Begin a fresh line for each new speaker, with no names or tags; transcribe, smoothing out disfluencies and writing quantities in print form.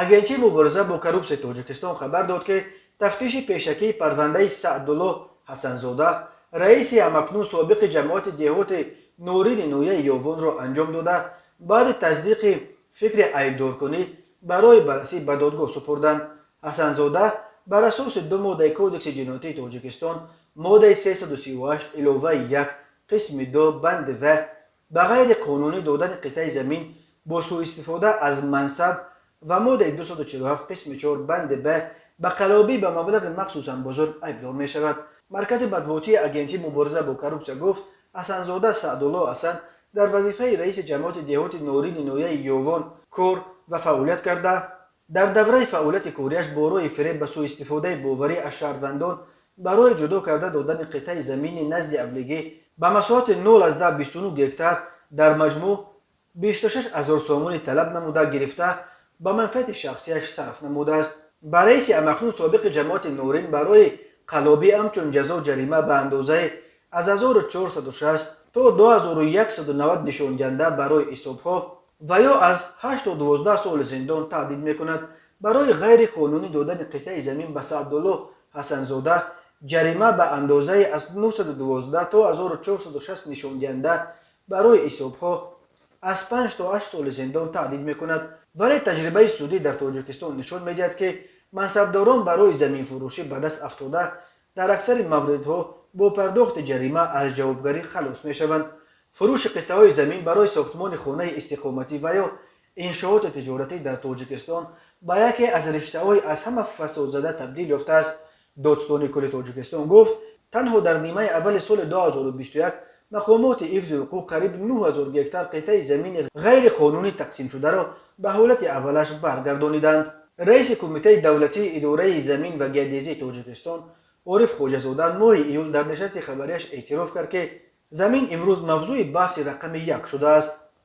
Агентии мубориза бо коррупсияи Тоҷикистон хабар дод, ки тафтиши пешакии парвандаи Саъдулло Ҳасанзода, раиси ҳамакнун собиқи ҷамоати деҳоти Норини ноҳияи Ёвонро анҷом дода, баъди тасдиқи фикри айбдоркунӣ барои баррасӣ ба додгоҳ супурданд. Ҳасанзода бар асоси ду моддаи Кодекси ҷиноятии Тоҷикистон, моддаи 338 иловаи 1 қисми 2 банди в, ба ғайри қонунӣ додани қитъаи замин бо сӯистифода аз мансаб, ва моддаи 247 қисми 4 банди б, ба қаллобӣ ба маблағи махсусан бузург айбдор мешавад. Маркази матбуотии Агентии мубориза бо коррупсия гуфт, Ҳасанзода Саъдулло Ҳасан дар вазифаи раиси ҷамоати деҳоти Норини ноҳияи Ёвон кор ва фаъолият карда, дар давраи фаъолияти кориаш бо роҳи фиреб ба сӯистифодаи боварӣ аз шаҳрвандон барои ҷудо карда додани қитъаи замини назди авлигӣ ба масоҳати 0,29 гектар дар маҷмӯъ 26 ҳазор сомонӣ талаб намуда, гирифта, ба манфиати шахсияш сарф намудааст. Ба раиси ҳамакнун собиқи ҷамоати Норин барои қаллобӣ ҳамчун ҷазо ҷарима ба андозаи аз 1460 то 2190 нишондиҳанда барои ҳисобҳо ва ё аз 8 то 12 соли зиндон таҳдид мекунад. Барои ғайри қонунӣ додани қитъаи замин ба Саъдулло Ҳасанзода ҷарима ба андозаи аз 912 то 1460 нишондиҳанда барои ҳисобҳо, аз 5 то 8 соли зиндон таҳдид мекунад. Вале таҷрибаи судӣ дар Тоҷикистон нишон медиҳад, ки мансабдорон барои заминфурӯшӣ ба даст афтода дар аксари мавридҳо бо пардохти ҷарима аз ҷавобгарӣ халос мешаванд. Фурӯши қитъаҳои замин барои сохтмони хонаи истиқоматӣ ва ё иншооти тиҷоратӣ дар Тоҷикистон ба яке аз риштаҳои аз ҳама фасодзада табдил ёфтааст. Додситони кулли Тоҷикистон гуфт, танҳо дар нимаи аввали соли 2021 мақомоти ҳифзи ҳуқуқ қариб 9000 гектар қитъаи замини ғайриқонунӣ тақсимшударо ба ҳолати аввалаш баргардониданд. Раиси Кумитаи давлатии идораи замин ва геодезии Тоҷикистон Ориф Хоҷазода моҳи июл дар нишасти хабарияш эътироф кард, ки замин имрӯз мавзӯи баҳси рақами як шудааст.